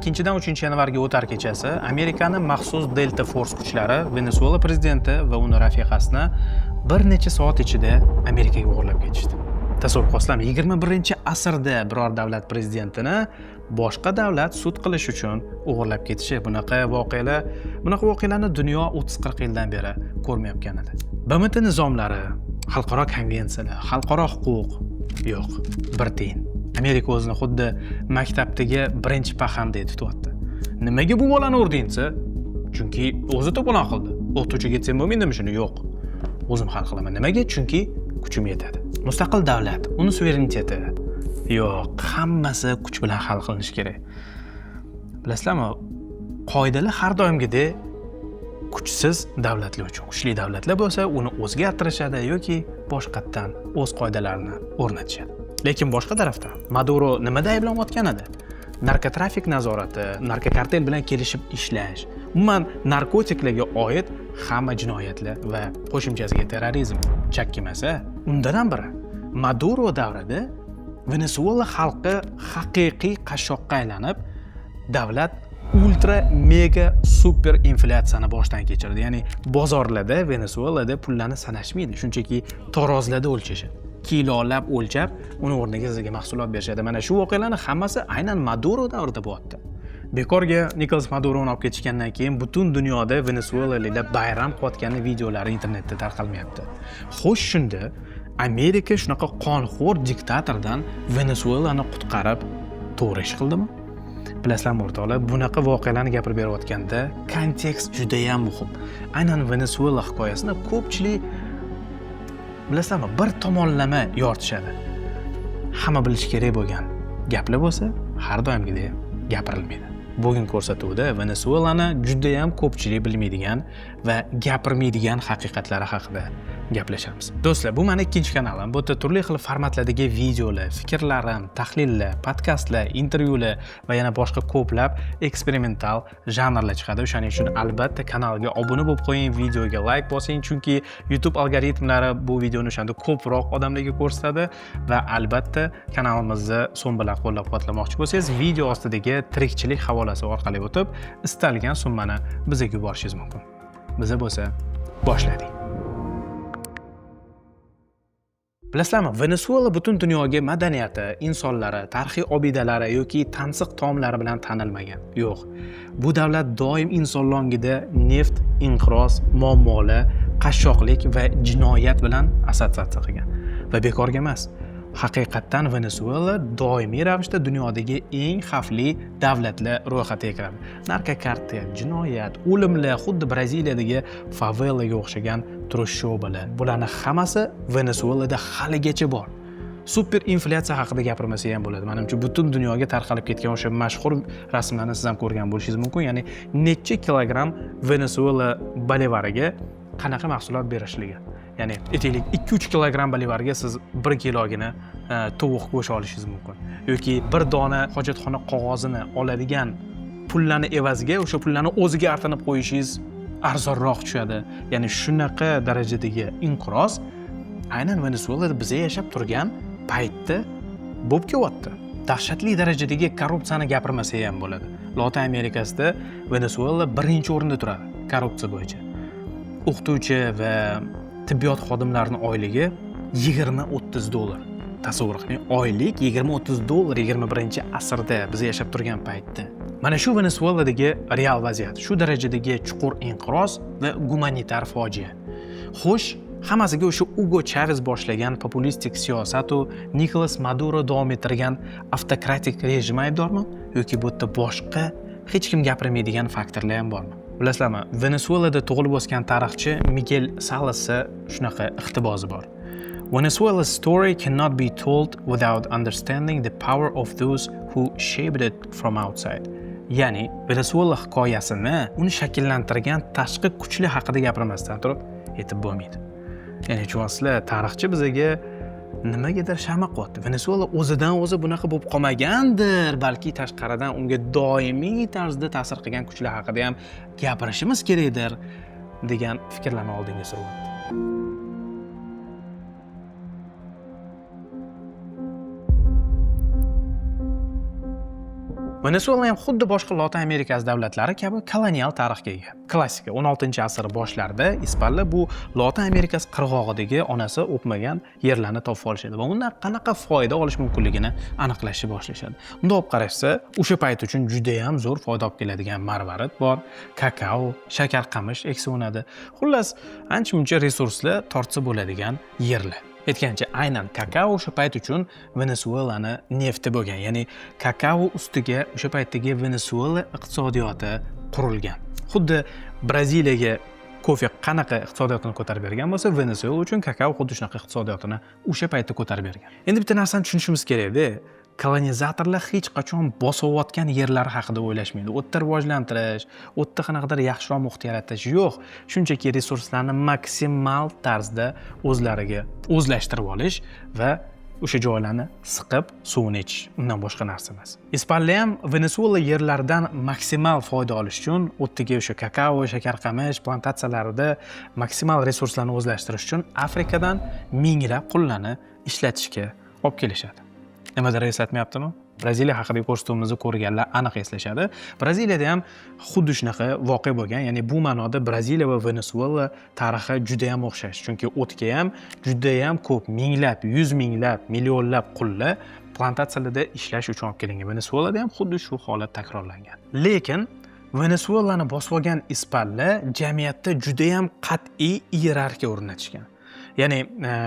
2-dan 3-yanvarga o'tar kechasi Amerikani maxsus Delta Force kuchlari Venesuela prezidenti va uni rafiqasini bir necha soat ichida Amerikaga o'g'irlab ketishdi. Tasavvur qilasizlarmi, 21-asrda biror davlat prezidentini boshqa davlat sud qilish uchun o'g'irlab ketishi, bunaqa voqealarni dunyo 30-40 yildan beri ko'rmayotgan edi. BMT nizomlari, xalqaro konvensiyalar, xalqaro huquq yo'q, bir tiyin. Amerika o'zini xuddi maktabdagi birinchi paxandek tutyapti. Nimaga bu bolani urding desa, chunki o'zi to'polon qildi. O'qituvchiga aytsam bo'lmaydimi shuni? Yo'q. O'zim hal qilaman. Nimaga? Chunki kuchim yetadi. Mustaqil davlat, uni suvereniteti. Yo'q, hammasi kuch bilan hal qilinishi kerak. Bilasizlarmi, qoidalar har doimgidek kuchsiz davlatlar uchun. Kuchli davlatlar bo'lsa, uni o'zgartirishadi yoki boshqatdan o'z qoidalarini o'rnatishadi. Lekin boshqa tarafdan Maduro nimada ayblanayotgan edi? Narkotrafik nazorati, narkokartel bilan kelishib ishlash, umuman narkotiklarga oid hamma jinoyatlar va qo'shimchasiga terrorizm chakkimasa, undan ham biri. Maduro davrida Venesuela xalqi haqiqiy qashshoqqa aylanib, davlat ultra mega super inflyatsiyani boshdan kechirdi. Ya'ni bozorlarda Venesuelada pullarni sanashmaydi, shunchaki tarozlarda o'lchashadi. Kilolab o'lchab, uni o'rniga sizga mahsulot berishadi. Mana shu voqealarning hammasi aynan Maduro davrida bo'lyapti. Bekorga Nikolas Maduroni olib ketishgandan keyin butun dunyoda venesuelaliklar bayram qilayotgani videolari internetda tarqalmayapti. Xo'sh, shunda Amerika shunaqa qonxo'r diktatordan Venesuelani qutqarib to'g'ri ish qildimi? Bilasizlarmi o'rtoqlar, bunaqa voqealarni gapirib berayotganda kontekst juda ham muhim. Aynan Venesuela hikoyasini ko'pchilik bilasizlarmi, bir tomonlama yoritishadi. Hamma bilishi kerak bo'lgan gaplar bo'lsa, har doimgidek gapirilmaydi. Bugun ko'rsatuvda Venesuelani juda ham ko'pchilik bilmaydigan va gapirmaydigan haqiqatlari haqida gaplashamiz. Do'stlar, bu meni ikkinchi kanalim. Bu yerda turli xil formatlardagi videolar, fikrlarim, tahlillar, podkastlar, intervyular va yana boshqa ko'plab eksperimental janrlar chiqadi. O'shaning uchun albatta kanalga obuna bo'lib qo'ying, videoga like bosing, chunki YouTube algoritmlari bu videoni o'shanda ko'proq odamlarga ko'rsatadi va albatta kanalimizni so'm bilan qo'llab-quvvatlamoqchi bo'lsangiz, video ostidagi tirikchilik havolasi orqali o'tib, istalgan summani bizga yuborishingiz mumkin. Biza bo'lsa boshladik. Bilasizlarmi, Venesuela butun dunyoga madaniyati, insonlari, tarixiy obidalari yoki tansiq taomlari bilan tanilmagan. Yo'q. Bu davlat doim insonlar ongida neft, inqiroz, muammolar, qashshoqlik va jinoyat bilan assotsiatsiya qilgan. Va bekorga emas. Haqiqatdan Venesuela doimiy ravishda dunyodagi eng xavfli davlatlar ro'yxatiga kiradi. Narkokartel, jinoyat, o'limlar, xuddi Braziliyadagi favelaga o'xshagan trushobalar. Bularning hammasi Venesuelada haligacha bor. Super inflyatsiya haqida gapirmasa ham bo'ladi. Menimcha butun dunyoga tarqalib ketgan o'sha mashhur rasmlarni siz ham ko'rgan bo'lishingiz mumkin. Ya'ni necha kilogramm Venesuela bolivariga qanaqa mahsulot berishligi. Ya'ni aytaylik 2-3 kilogramm bolivarga siz 1 kilogina tovuq go'sht olishingiz mumkin. Yoki bir dona hojatxona qog'ozini oladigan pullarni evaziga o'sha pullarni o'ziga artinib qo'yishingiz arzonroq tushadi. Ya'ni shunaqa darajadagi inqiroz aynan Venesuelada biza yashab turgan paytda bo'lib kelyapti. Dahshatli darajadagi korrupsiyani gapirmasa ham bo'ladi. Lotin Amerikasida Venesuela birinchi o'rinda turadi korrupsiya bo'yicha. O'qituvchi va tibbiyot xodimlarining oyligi 20-30 dollar. Tasavvur qiling, oylik 20-30 dollar 21-asrda biz yashab turgan paytda. Mana shu Venesueladagi real vaziyat, shu darajadagi chuqur inqiroz va gumanitar fojia. Xo'sh, hammasiga o'sha Ugo Chavez boshlagan populistik siyosat u Nikolas Maduro davom ettirgan avtokratik rejim aybdormi yoki bu yerda boshqa hech kim gapirmaydigan faktorlar ham bormi? Bilasizlarmi, Venesuelada tug'ilib o'sgan tarixchi Miguel Salasni shunaqa iqtibosi bor. Venezuela's story cannot be told without understanding the power of those who shaped it from outside. Ya'ni Venesuela hikoyasini uni shakllantirgan tashqi kuchlar haqida gapirmasdan turib aytib bo'lmaydi. Ya'ni tushunasizlar, tarixchi bizaga nimagadir shama qilyapti. Venesuela o'zidan o'zi bunaqa bo'lib qolmagandir, balki tashqaridan unga doimiy tarzda ta'sir qilgan kuchlar haqida ham gapirishimiz kerakdir degan fikrlarni oldinga suryapti. Venesuela ham xuddi boshqa Lotin Amerikasi davlatlari kabi kolonial tarixga ega. Klassika 16-asr boshlarida ispanlar bu Lotin Amerikasi qirg'og'idagi onasi o'pmagan yerlarni topib olishadi va undan qanaqa foyda olish mumkinligini aniqlashni boshlashadi. Unda olib qarashsa, o'sha payt uchun juda ham zo'r foyda olib keladigan marvarid bor, kakao, shakarqamish eksa unadi. Xullas, ancha-muncha resurslar tortsa bo'ladigan yerlar. Aytgancha, aynan kakao o'sha payt uchun Venesuelani nefti bo'lgan. Ya'ni kakao ustiga o'sha paytdagi Venesuela iqtisodiyoti qurilgan. Xuddi Braziliyaga kofe qanaqa iqtisodiyotini ko'tarib bergan bo'lsa, Venesuela uchun kakao xuddi shunaqa iqtisodiyotini o'sha paytda ko'tarib bergan. Endi bitta narsani tushunishimiz kerakda, kolonizatorlar hech qachon bosayotgan yerlari haqida o'ylashmaydi. U yerda rivojlantirish, u yerda qanaqadir yaxshiroq muhit yaratish yo'q. Shunchaki resurslarni maksimal tarzda o'zlariga o'zlashtirib olish va o'sha joylarni siqib suvini ichish. Undan boshqa narsa emas. Ispanlar ham Venesuela yerlaridan maksimal foyda olish uchun u yerdagi o'sha kakao, shakarqamish plantatsiyalarida maksimal resurslarni o'zlashtirish uchun Afrikadan minglab qullarni ishlatishga olib kelishadi. Nimadir eslatmayaptimi? Braziliya haqidagi ko'rsatuvimizni ko'rganlar aniq eslashadi. Braziliyada ham xuddi shunaqa voqea bo'lgan. Ya'ni bu ma'noda Braziliya va Venesuela tarixi juda ham o'xshash. Chunki o'tga ham juda ham ko'p minglab, yuz minglab, millionlab qullar plantatsiyalarda ishlash uchun olib kelingan. Venesuelada ham xuddi shu holat takrorlangan. Lekin Venesuelani bosib olgan ispanlar jamiyatda juda ham qat'iy iyerarxiya o'rnatishgan. Ya'ni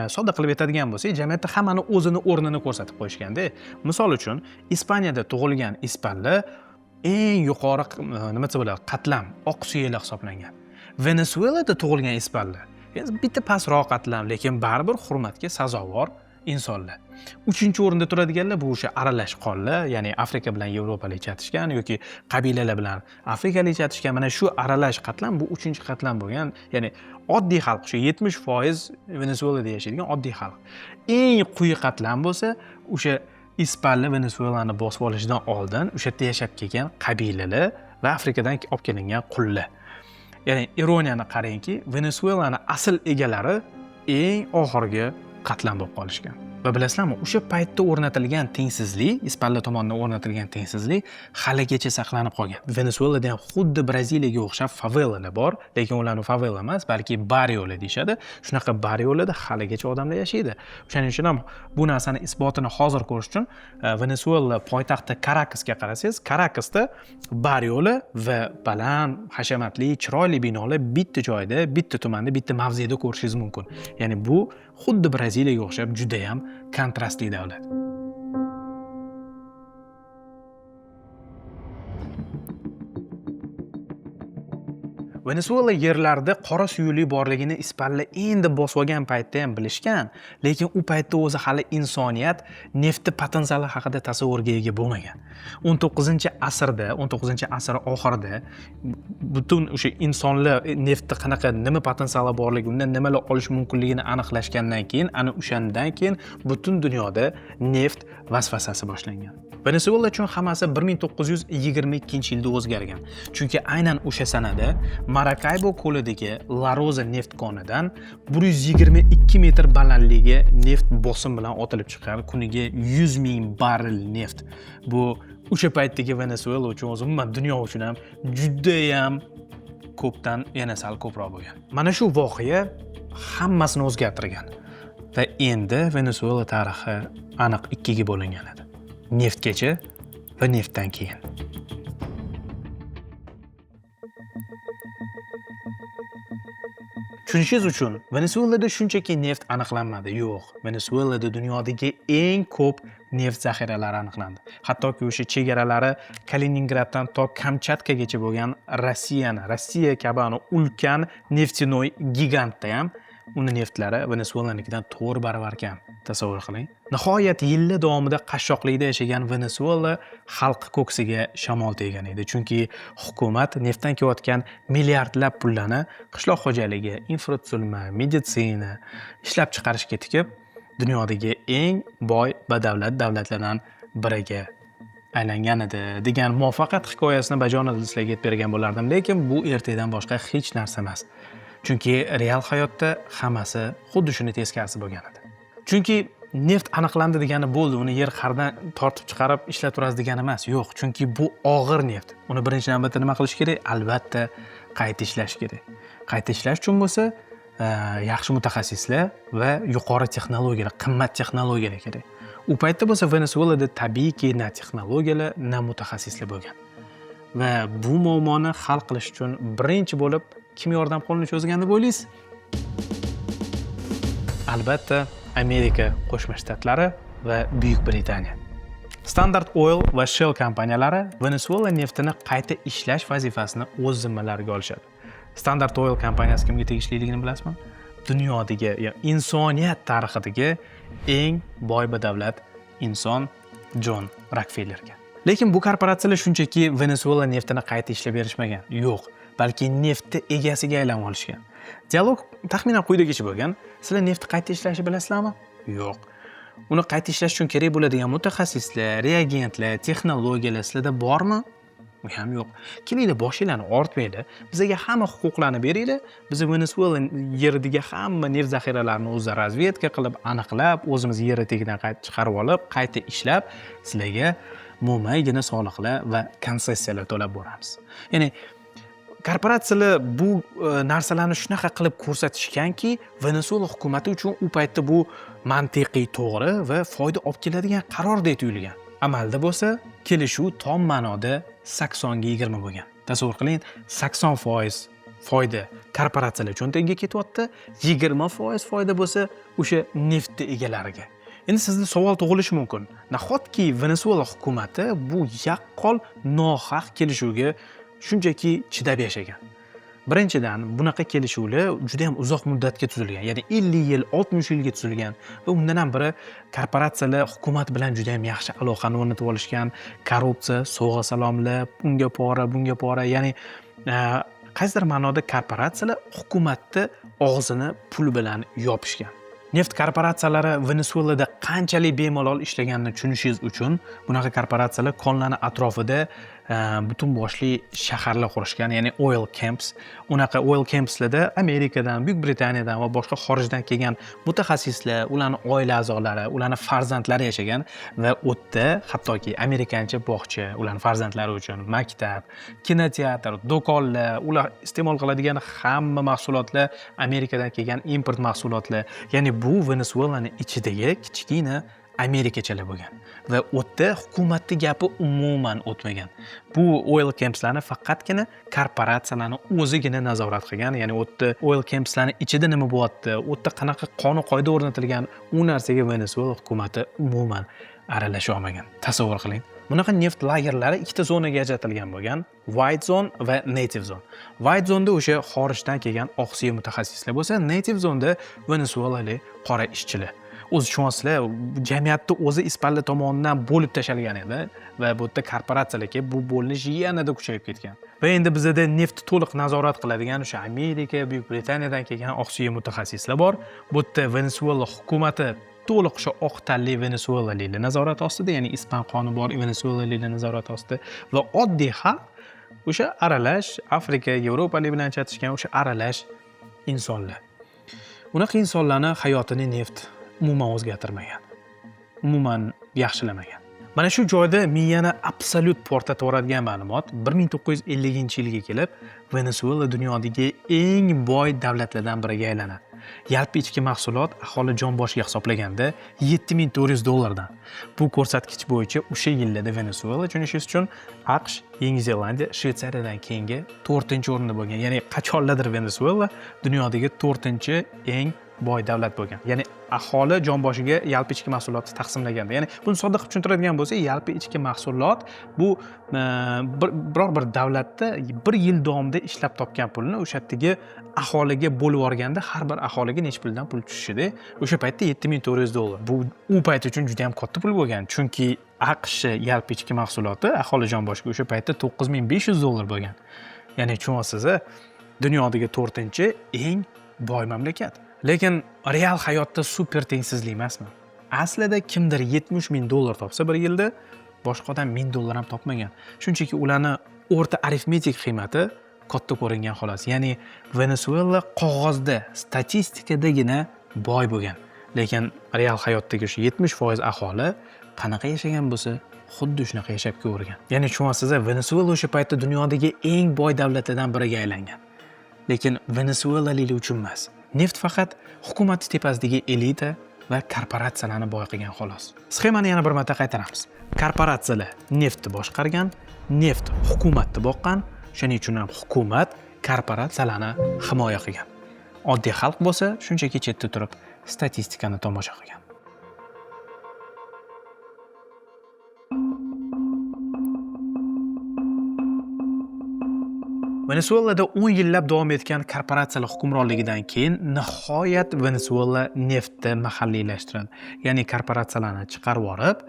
sodda qilib aytadigan bo'lsak, jamiyatda hammani o'zini o'rnini ko'rsatib qo'yishganda. Misol uchun, Ispaniyada tug'ilgan ispanlar eng yuqori nima desa bo'ladi, qatlam, oq suyaklar hisoblangan. Venesuelada tug'ilgan ispanlar bitta pastroq qatlam, lekin baribir hurmatga sazovor insonlar. Uchinchi o'rinda turadiganlar bu o'sha aralash qonlar, ya'ni Afrika bilan Yevropalik chatishgan yoki qabilalar bilan afrikalik chatishgan. Mana shu aralash qatlam bu uchinchi qatlam bo'lgan, ya'ni oddiy xalq, o'sha 70% Venesuelada yashaydigan oddiy xalq. Eng quyi qatlam bo'lsa o'sha ispanlar Venesuelani bosib olishidan oldin o'sha yerda yashab kelgan qabilalar va Afrikadan olib kelingan qullar. Ya'ni ironiyani qarangki, Venesuelani asl egalari eng oxirgi qatlam bo'lib qolishgan. Va bilasizlarmi, o'sha paytda o'rnatilgan tengsizlik, ispanlar tomonidan o'rnatilgan tengsizlik haligacha saqlanib qolgan. Venesuelada ham xuddi Braziliyaga o'xshab favelalar bor, lekin ularni favela emas, balki barriolar deyishadi. Shunaqa barriolarda haligacha odamlar yashaydi. O'shaning uchun ham bu narsani isbotini hozir ko'rish uchun Venesuela poytaxti Karakasga qarasangiz, Karakasda barriolar va baland, hashamatli, chiroyli binolar bitta joyda, bitta tumanda, bitta mavzeda ko'rishingiz mumkin. Ya'ni bu xuddi Braziliyaga o'xshab juda ham kontrastli davlat. Venesuela yerlarida qora suyuqlik borligini ispanlar endi bosib olgan paytda ham bilishgan, lekin u paytda o'zi hali insoniyat nefti potensiali haqida tasavvurga ega bo'lmagan. 19-asrda, 19-asr oxirida butun o'sha insonlar neftni qanaqa, nima potensiali borligi, undan nimalar olish mumkinligini aniqlashgandan keyin, ana o'shandan keyin butun dunyoda neft vasvasasi boshlangan. Venesuela uchun hammasi 1922-yilda o'zgargan. Chunki aynan o'sha sanada Marakaybo ko'lidagi La Rosa neft konidan 122 metr balandligiga neft bosim bilan otilib chiqqan, kuniga 100 ming barrel neft. Bu o'sha paytdagi Venesuela uchun, o'zi umuman dunyo uchun ham juda ham ko'pdan yana sal ko'proq bo'lgan. Mana shu voqea hammasini o'zgartirgan va endi Venesuela tarixi aniq ikkiga bo'lingan edi. Neftgacha va neftdan keyin. Tushunishingiz uchun, Venesuelada shunchaki neft aniqlanmadi. Yo'q, Venesuelada dunyodagi eng ko'p neft zaxiralari aniqlandi. Hattoki o'sha chegaralari Kaliningraddan to Kamchatkagacha bo'lgan Rossiyani, Rossiya kabi ulkan нефтяной gigantda ham uni neftlari Venesuelanikidan 4 baravar kam. Tasavvur qiling. Nihoyat yillar davomida qashshoqlikda yashagan Venesuela xalqi ko'ksiga shamol tegan edi. Chunki hukumat neftdan kelayotgan milliardlab pullarni qishloq xo'jaligi, infratuzilma, meditsina ishlab chiqarishga tikib, dunyodagi eng boy badavlat davlatlardan biriga aylangan edi degan muvaffaqiyat hikoyasini bajonidil sizlarga aytib bergan bo'lardim, lekin bu ertakdan boshqa hech narsa emas. Chunki real hayotda hammasi xuddi shuni teskarisi bo'lgan edi. Chunki Neft aniqlandi degani bo'ldi, uni yer qa'ridan tortib chiqarib ishlab turasiz degani emas. Yo'q, chunki bu og'ir neft. Uni birinchi navbatda nima qilish kerak? Albatta, qayta ishlash kerak. Qayta ishlash uchun bo'lsa, yaxshi mutaxassislar va yuqori texnologiyalar, qimmat texnologiyalar kerak. U paytda bo'lsa Venesuelada tabiiyki na texnologiyalar, na mutaxassislar bo'lgan. Va bu muammoni hal qilish uchun birinchi bo'lib kim yordam qo'lini cho'zgan deb o'ylaysiz? Albatta, Amerika Qo'shma Shtatlari va Buyuk Britaniya. Standard Oil va Shell kompaniyalari Venesuela neftini qayta ishlash vazifasini o'z zimmalariga olishadi. Standard Oil kompaniyasi kimga tegishliligini bilasizmi? Dunyodagi, ya insoniyat tarixidagi eng boy badavlat inson Jon Rokfellerga. Lekin bu korporatsiyalar shunchaki Venesuela neftini qayta ishlab berishmagan. Yo'q, balki neftni egasiga aylanib olishgan. Dialog taxminan quyidagicha bo'lgan. Sizlar neftni qayta ishlashni bilasizlarmi? Yo'q. Uni qayta ishlash uchun kerak bo'ladigan mutaxassislar, reagentlar, texnologiyalar sizlarda bormi? U ham yo'q. Kelinglar, boshinglarni og'ritmanglar. Bizga hamma huquqlarni beringlar. Biz Venesuela yeridagi hamma neft zaxiralarini o'zi razvedka qilib, aniqlab, o'zimiz yeri tagidan qayta chiqarib olib, qayta ishlab, sizlarga mo'maygina soliqlar va konsessiyalar to'lab boramiz. Ya'ni korporatsiyalar bu narsalarni shunaqa qilib ko'rsatishganki, Venesuela hukumati uchun u paytda bu mantiqiy to'g'ri va foyda olib keladigan qarordek tuyulgan. Amalda bo'lsa kelishuv tom ma'noda 80 ga 20 bo'lgan. Tasavvur qiling, 80% foyda korporatsiyalar cho'ntagiga ketyapti, 20% foyda bo'lsa o'sha neftni egalariga. Endi sizda savol tug'ilishi mumkin: nahotki Venesuela hukumati bu yaqqol nohaq kelishuvga shunchaki chidab yashagan? Birinchidan, bunaqa kelishuvlar juda ham uzoq muddatga tuzilgan, ya'ni 50 yil, 60 yilga tuzilgan. Va undan ham biri, korporatsiyalar hukumat bilan juda ham yaxshi aloqani o'rnatib olishgan. Korrupsiya, sovg'a salomlar, unga pora, bunga pora, ya'ni qaysidir ma'noda korporatsiyalar hukumatni og'zini pul bilan yopishgan. Neft korporatsiyalari Venesuelada qanchalik bemalol ishlaganini tushunishingiz uchun, bunaqa korporatsiyalar konlarni atrofida butun boshli shaharlar qurishgan, ya'ni oil camps. Unaqa oil campslarda Amerikadan, Buyuk Britaniyadan va boshqa xorijdan kelgan mutaxassislar, ularni oila a'zolari, ularni farzandlari yashagan. Va u yerda hattoki amerikancha bog'cha, ularni farzandlari uchun maktab, kinoteatr, do'konlar, ular iste'mol qiladigan hamma mahsulotlar Amerikadan kelgan import mahsulotlar. Ya'ni bu Venesuelani ichidagi kichkina Amerikachalar bo'lgan va u yerda hukumatni gapi umuman o'tmagan. Bu oil campslarni faqatgina korporatsiyalarni o'zigina nazorat qilgan. Ya'ni u yerda, oil campslarni ichida nima bo'lyapti, u yerda qanaqa qonun qoida o'rnatilgan, u narsaga Venesuela hukumati umuman aralasha olmagan. Tasavvur qiling, bunaqa neft lagerlari ikkita zonaga ajratilgan bo'lgan: white zone va native zone. White zoneda o'sha xorijdan kelgan oqsuyak mutaxassislar bo'lsa, native zoneda venesuelalik qora ishchilar. O'zi tushunyapsizlar, jamiyatni o'zi ispanlar tomonidan bo'lib tashlangan edi va bu yerda korporatsiyalar kelib, bu bo'linish yanada kuchayib ketgan. Va endi bizada neftni to'liq nazorat qiladigan o'sha Amerika, Buyuk Britaniyadan kelgan oqsuyak mutaxassislar bor. Bu yerda Venesuela hukumati to'liq o'sha oq tanli venesuelaliklar nazorati ostida, ya'ni ispan qoni bor venesuelaliklar nazorati ostida, va oddiy xalq o'sha aralash, Afrika, yevropalik bilan chatishgan o'sha aralash insonlar. Unaqa insonlarni hayotini neft umuman o'zgartirmagan, umuman yaxshilamagan. Mana shu joyda miyani absolyut portlatib yuboradigan ma'lumot: 1950-yilga kelib Venesuela dunyodagi eng boy davlatlardan biriga aylanadi. Yalpi ichki mahsulot aholi jon boshiga hisoblaganda 7400 dollardan. Bu ko'rsatkich bo'yicha o'sha yillarda Venesuela, tushunishingiz uchun, AQSh, Yangi Zelandiya, Shvetsariyadan keyingi to'rtinchi o'rinda bo'lgan. Ya'ni qachonlardir Venesuela dunyodagi to'rtinchi eng boy davlat bo'lgan, ya'ni aholi jon boshiga yalpi ichki mahsulotni taqsimlaganda. Ya'ni buni sodda qilib tushuntiradigan bo'lsak, yalpi ichki mahsulot bu biror bir davlatda bir yil davomida ishlab topgan pulni o'sha yerdagi aholiga bo'lib yuborganda har bir aholiga necha puldan pul tushishida. O'sha paytda 7400 dollar, bu u payt uchun juda yam katta pul bo'lgan, chunki AQSh yalpi ichki mahsuloti aholi jon boshiga o'sha paytda 9500 dollar bo'lgan. Ya'ni tushunyapsiz, a, dunyodagi to'rtinchi eng boy mamlakat. Lekin real hayotda super tengsizlik emasmi? Aslida kimdir 70 ming dollar topsa bir yilda, boshqa odam 1000 dollar ham topmagan. Shunchaki ularni o'rta arifmetik qiymati katta ko'ringan, xolos. Ya'ni Venesuela qog'ozda, statistikadagina boy bo'lgan. Lekin real hayotdagi shu 70% aholi qanaqa yashagan bo'lsa, xuddi shunaqa yashab kelavergan. Ya'ni tushunyapsiz, Venesuela o'sha paytda dunyodagi eng boy davlatlardan biriga aylangan. Lekin venesuelaliklar uchun emas. Neft faqat hukumat tepasidagi elita va korporatsiyalarni boy qilgan, xolos. Sxemani yana bir marta qaytaramiz. Korporatsiyalar neftni boshqargan, neft hukumatni boqqan, shuning uchun ham hukumat korporatsiyalarni himoya qilgan. Oddiy xalq bo'lsa shunchaki chetda turib statistikani tomosha qilgan. Venesuelada 10 yillab davom etgan korporatsiyalar hukmronligidan keyin nihoyat Venesuela neftni mahalliylashtiradi. Ya'ni korporatsiyalarni chiqarib yuborib,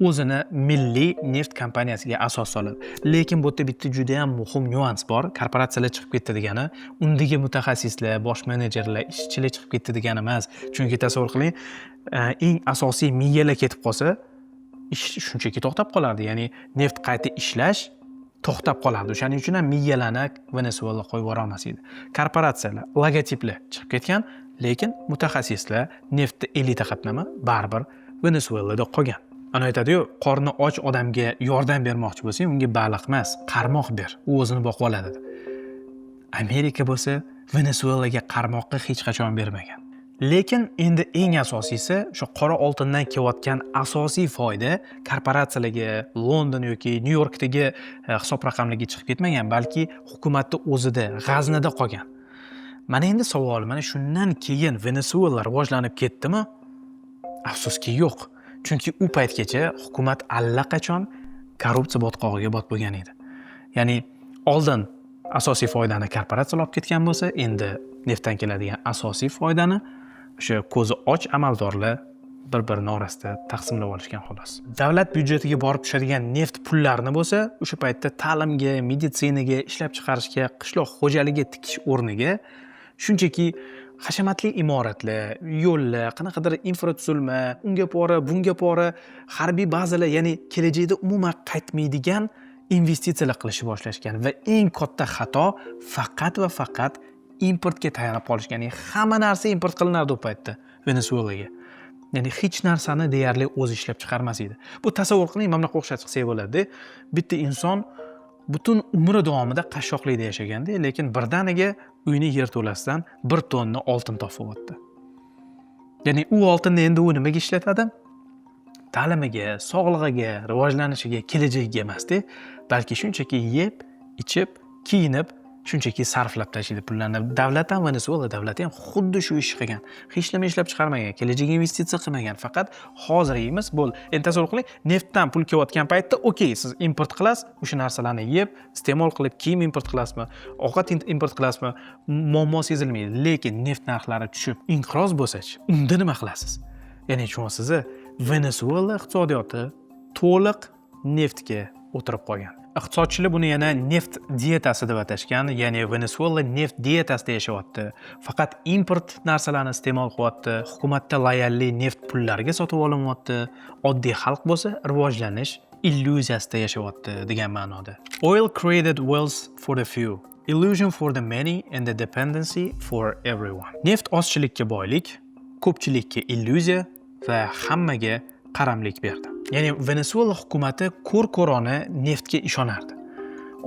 o'zini milliy neft kompaniyasiga asos soladi. Lekin bu yerda bitta juda ham muhim nyuans bor. Korporatsiyalar chiqib ketdi degani, undagi mutaxassislar, bosh menejerlar, ishchilar chiqib ketdi degani emas. Chunki tasavvur qiling, eng asosiy miyalar ketib qolsa, ish shunchaki to'xtab qolardi. Ya'ni neft qayta ishlash to'xtab qolardi. O'shaning uchun ham miyalarni Venesuela qo'yib yubora olmas edi. Korporatsiyalar, logotiplar chiqib ketgan, lekin mutaxassislar, neftni elita qatlami baribir Venesuelada qolgan. Ana aytadi-yu, qorni och odamga yordam bermoqchi bo'lsang, unga baliq emas, qarmoq ber, u o'zini boqib oladi deb. Amerika bo'lsa Venesuelaga qarmoqni hech qachon bermagan. Lekin endi eng asosiysi, shu qora oltindan kelayotgan asosiy foyda korporatsiyalarga, London yoki Nyu Yorkdagi hisob raqamlarga chiqib ketmagan, balki hukumatni o'zida, g'aznada qolgan. Mana endi savol, mana shundan keyin Venesuela rivojlanib ketdimi? Afsuski yo'q. Chunki u paytgacha hukumat allaqachon korrupsiya botqog'iga botib bo'lgan edi. Ya'ni oldin asosiy foydani korporatsiyalar olib ketgan bo'lsa, endi neftdan keladigan asosiy foydani o'sha ko'zi och amaldorlar bir-birini orasida taqsimlab olishgan, xolos. Davlat byudjetiga borib tushadigan neft pullarini bo'lsa, o'sha paytda ta'limga, meditsinaga, ishlab chiqarishga, qishloq xo'jaligi tikish o'rniga shunchaki hashamatli imoratlar, yo'llar, qanaqadir infratuzilma, unga pora, bunga pora, harbiy bazalar, ya'ni kelajakda umuman qaytmaydigan investitsiyalar qilishni boshlashgan va eng katta xato faqat va faqat importga tayanib qolishgan. Ya'ni hamma narsa import qilinardi u paytda Venesuelaga. Ya'ni hech narsani deyarli o'zi ishlab chiqarmas edi. Bu tasavvur qiling, mana bunaqa o'xshatib qilsak bo'ladi. Bitta inson butun umri davomida qashshoqlikda yashaganda, lekin birdaniga uyini yerto'lasidan 1 tonna oltin topyapti. Ya'ni u oltinni endi u nimaga ishlatadi? Ta'limiga, sog'lig'iga, rivojlanishiga, kelajagiga emas-da, balki shunchaki yeb, ichib, kiyinib, shunchaki sarflab tashlaydi pullarni. Davlat ham, Venesuela davlati ham xuddi shu ishni qilgan. Hech nima ishlab chiqarmagan, kelajakka investitsiya qilmagan, faqat hozir yeymiz, bo'ldi. Endi tasavvur qiling, neftdan pul kelayotgan paytda, okey, siz import qilasiz, o'sha narsalarni yeb, iste'mol qilib, kiyim import qilasizmi, ovqat import qilasizmi, muammo sezilmaydi. Lekin neft narxlari tushib, inqiroz bo'lsa-chi, unda nima qilasiz? Ya'ni tushunyapsiz, Venesuela iqtisodiyoti to'liq neftga o'tirib qolgan. Iqtisodchilar buni yana neft dietasi deb atashgan, ya'ni Venesuela neft dietasida yashayapti. Faqat import narsalarni iste'mol qilyapti, hukumatda loyalli neft pullariga sotib olinyapti, oddiy xalq bo'lsa rivojlanish illyuziyasida yashayapti degan ma'noda. Oil created wealth for the few, illusion for the many and the dependency for everyone. Neft ozchilikka boylik, ko'pchilikka illyuziya va hammaga qaramlik berdi. Ya'ni Venesuela hukumati ko'r-ko'rona neftga ishonardi.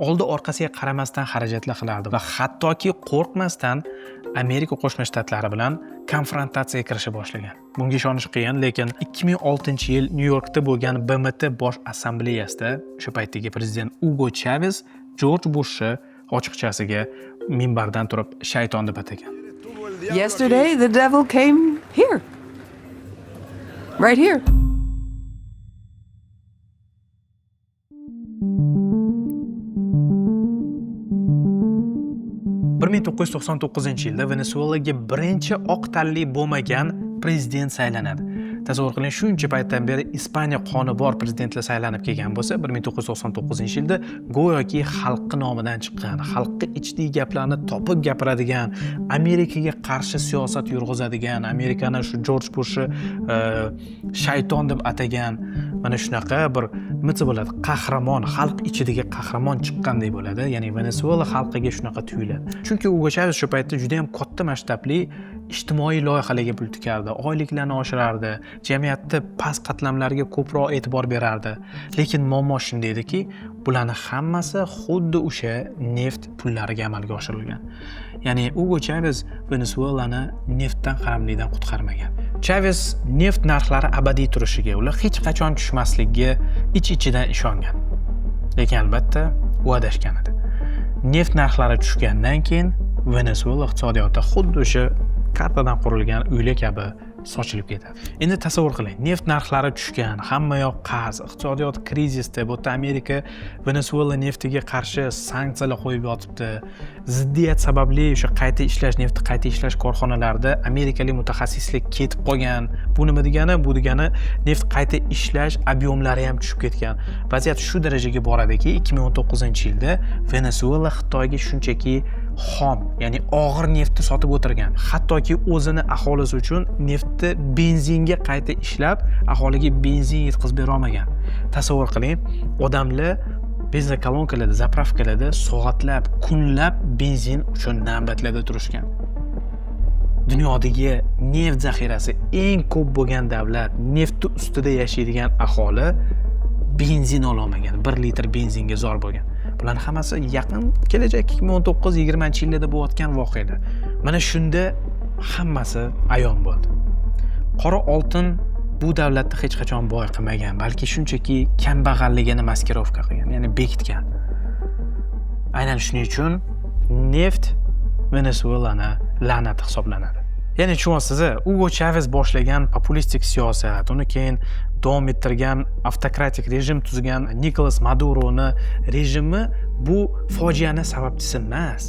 Oldi orqasiga qaramasdan xarajatlar qilardi va hattoki qo'rqmasdan Amerika Qo'shma Shtatlari bilan konfrontatsiyaga kirisha boshlagan. Bunga ishonish qiyin, lekin 2006-yil Nyu-Yorkda bo'lgan BMT Bosh Assambleyasida o'sha paytdagi prezident Ugo Chaves Jorj Bushni ochiqchasiga minbardan turib shayton deb atagan. Yesterday, the devil came here. Right here. 1999-yilda Venesuelaga birinchi oq tanli bo'lmagan prezident saylanadi. Tasavvur qiling, shuncha paytdan beri Ispaniya qoni bor prezidentlar saylanib kelgan bo'lsa, 1999-yilda go'yoki xalqni nomidan chiqqan, xalqqa ichidagi gaplarni topib gapiradigan, Amerikaga qarshi siyosat yurg'izadigan, Amerikani shu Jorj Bushni shayton deb atagan, mana shunaqa bir nima desa bo'ladi, qahramon, xalq ichidagi qahramon chiqqandek bo'ladi. Ya'ni Venesuela xalqiga shunaqa tuyuladi. Chunki Ugo Chaves shu paytda juda ham katta masshtabli Ijtimoiy loyihalarga pul tikardi, oyliklarni oshirardi, jamiyatda past qatlamlarga ko'proq e'tibor berardi. Lekin muammo shunda ediki, bularni hammasi xuddi o'sha neft pullariga amalga oshirilgan. Ya'ni Ugo Chavez Venesuelani neftdan qaramlikdan qutqarmagan. Chavez neft narxlari abadiy turishiga, ular hech qachon tushmasligiga ich-ichidan ishongan. Lekin albatta u adashgan edi. Neft narxlari tushgandan keyin Venesuela iqtisodiyoti xuddi o'sha kartadan qurilgan uylar kabi sochilib ketadi. Endi tasavvur qiling, neft narxlari tushgan, hamma yoq qarz, iqtisodiyot krizisda, bu yerda Amerika Venesuela neftiga qarshi sanksiyalar qo'yib yotibdi. Ziddiyat sababli o'sha qayta ishlash, neftni qayta ishlash korxonalarida amerikalik mutaxassislar ketib qolgan. Bu nima degani? Bu degani neft qayta ishlash объем lari ham tushib ketgan. Vaziyat shu darajaga boradiki, 2019-yilda Venesuela Xitoyga shunchaki xom, ya'ni og'ir neftni sotib o'tirgan. Hattoki o'zini aholisi uchun neftni benzinga qayta ishlab, aholiga benzin yetkazib bera olmagan. Tasavvur qiling, odamlar benzokolonkalarda, заправка larda soatlab, kunlab benzin uchun navbatlarda turishgan. Dunyodagi neft zaxirasi eng ko'p bo'lgan davlat, neftni ustida yashaydigan aholi benzin ololmagan, 1 litr benzinga zor bo'lgan. Bularni hammasi yaqin kelajak 2019-20 yillarda bo'layotgan voqealar. Mana shunda hammasi ayon bo'ldi. Qora oltin bu davlatni hech qachon boy qilmagan, balki shunchaki kambag'alligini маскировка qilgan, ya'ni bekitgan. Aynan shuning uchun neft Venesuelani la'nati hisoblanadi. Ya'ni tushunyapsiz, Ugo Chavez boshlagan populistik siyosat, uni keyin davom ettirgan avtokratik rejim tuzgan Nikolas Maduroni rejimi bu fojiani sababchisi emas,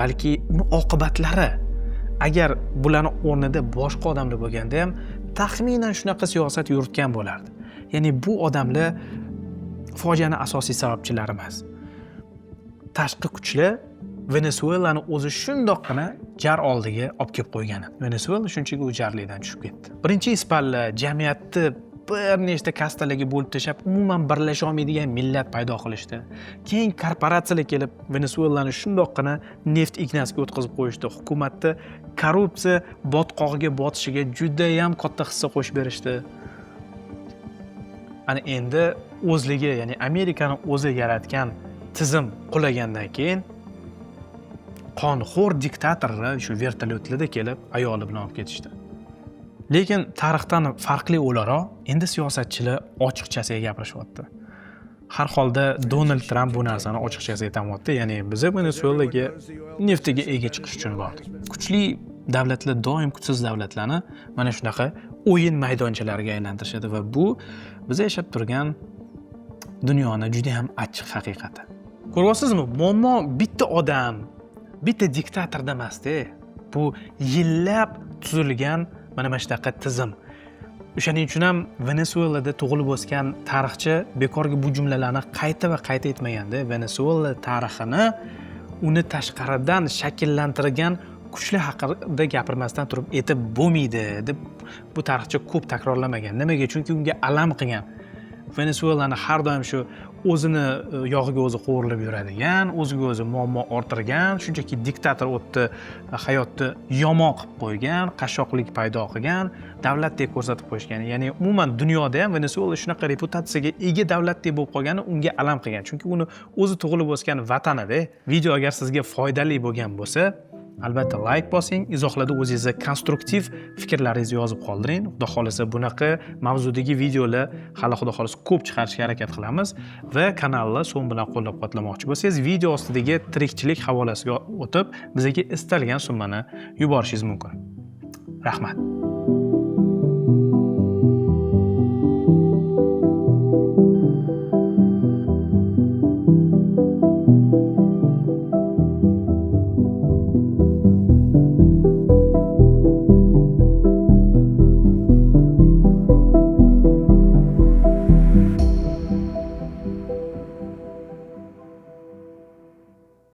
balki uni oqibatlari. Agar bularni o'rnida boshqa odamlar bo'lganda ham taxminan shunaqa siyosat yuritgan bo'lardi. Ya'ni bu odamlar fojiani asosiy sababchilari emas. Tashqi kuchlar Venesuelani o'zi shundoqqina jar oldiga olib kelib qo'ygan. Venesuela shunchaki u jarlikdan tushib ketdi. Birinchi ispanlar jamiyatni bir nechta kastalarga bo'lib tashlab, umuman birlasha olmaydigan millat paydo qilishdi. Keyin korporatsiyalar kelib Venesuelani shundoqqina neft ignasiga o'tkazib qo'yishdi. Hukumatni korrupsiya botqog'iga botishiga judayam katta hissa qo'shib berishdi. Ana endi o'zligi, ya'ni Amerikani o'zi yaratgan tizim qulagandan keyin qonxo'r diktatorni shu vertolyotlarda kelib ayoli bilan olib ketishdi. Lekin tarixdan farqli o'laroq endi siyosatchilar ochiqchasiga gapirishyapti. Har holda Donald Tramp bu narsani ochiqchasiga aytyapti, ya'ni biz Venesuelaga neftiga ega chiqish uchun bordik. Kuchli davlatlar doim kuchsiz davlatlarni mana shunaqa o'yin maydonchalariga aylantirishadi va bu biz yashab turgan dunyoni juda ham achchiq haqiqati. Ko'ryapsizmi? Muammo bitta odam, bitta diktatorda emasda. Bu yillab tuzilgan mana shunaqa tizim. O'shaning uchun ham Venesuelada tug'ilib o'sgan tarixchi bekorga bu jumlalarni qayta va qayta aytmaganda, Venesuela tarixini uni tashqaridan shakllantirgan kuchlar haqida gapirmasdan turib aytib bo'lmaydi deb bu tarixchi ko'p takrorlamagan. Nimaga? Chunki unga alam qilgan. Venesuelani har doim shu o'zini yog'iga o'zi qovurilib yuradigan, o'ziga o'zi muammo orttirgan, shunchaki diktator o'tdi, hayotni yomon qilib qo'ygan, qashshoqlik paydo qilgan davlatdek ko'rsatib qo'yishgan. Ya'ni umuman dunyoda ham Venesuela shunaqa reputatsiyaga ega davlatdek bo'lib qolgani unga alam qilgan. Chunki uni o'zi tug'ilib o'sgan vatanida. Video agar sizga foydali bo'lgan bo'lsa, albatta layk bosing, izohlarda o'zingizni konstruktiv fikrlaringizni yozib qoldiring. Xudo xohlasa bunaqa mavzudagi videolar hali xudo xohlasa ko'p chiqarishga harakat qilamiz va kanalni so'm bilan qo'llab-quvvatlamoqchi bo'lsangiz, video ostidagi tirikchilik havolasiga o'tib, bizga istalgan summani yuborishingiz mumkin. Rahmat.